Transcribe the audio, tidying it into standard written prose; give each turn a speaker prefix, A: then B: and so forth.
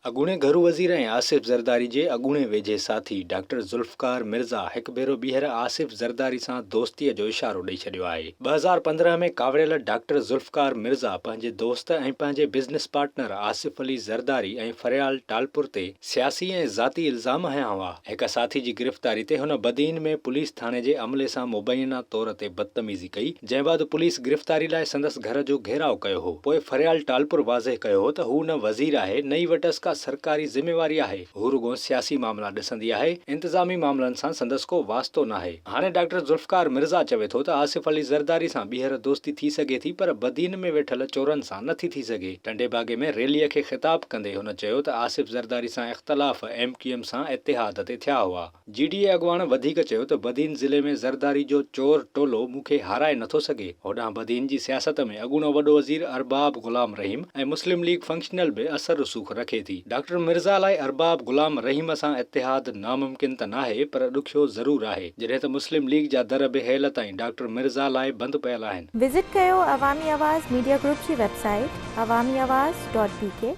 A: اڳوڻي گهرو وزير ۽ آصف زرداري جي اڳوڻي ويجهي ساٿي ڊاڪٽر ذوالفقار مرزا هڪ ڀيرو ٻيهر آصف زرداري سان دوستيء جو اشارو ڏئي ڇڏيو آهي. 2015 ۾ ڪاوڙيل ڊاڪٽر ذوالفقار مرزا پنهنجي دوست ۽ پنهنجي بزنس پارٽنر آصف علي زرداري ۽ فريال ٽالپر تي سياسي ۽ ذاتي الزام هنيا هئا. هڪ ساٿي جي گرفتاري تي هن بدين ۾ پوليس ٿاڻي جي عملي سان مبينا طور تي بدتميزي ڪئي، جنهن بعد پوليس گرفتاري لاء سندس گهر جو گهيراء ڪيو هو. پوء فريال ٽالپر واضح ڪيو هو ته هو نه وزير آهي نه ئي وٽس ڪا سرڪاري ذميواري آهي، هو رڳو سياسي معاملا ڏسندي آهي، انتظامي معاملن سان سندس ڪو واسطو ناهي. هاڻي ڊاڪٽر ذوالفقار مرزا چوي ٿو ته آصف علي زرداري سان ٻيهر دوستي ٿي سگهي ٿي پر بدين ۾ ويٺل چورن سان نٿي ٿي سگهي. ٽنڊي باگي ۾ ريلي کي خطاب ڪندي هن چيو ته آصف زرداري سان اختلاف ايم ڪيو ايم سان اتحاد تي ٿيا هئا. جي ڊي اي اڳواڻ وڌيڪ چيو ته بدين ضلعي ۾ زرداري جو چور ٽولو مون کي هارائي نٿو سگهي، هوڏانهن بدين جي سياست ۾ اڳوڻو وڏو وزير ارباب غلام رحيم ۽ مسلم ليگ فنڪشنل به اثر رسوخ رکي ٿي. ڊاڪٽر مرزا لاء ارباب غلام رحيم سان اتحاد ناممڪن ته ناهي پر ڏکيو ضرور آهي، جڏهن ته مسلم ليگ جا در به هيل تائين ڊاڪٽر مرزا لاء بند پيل آهن.
B: وزٽ ڪيو عوامي آواز ميڊيا گروپ جي website Awami Awaz dot B K.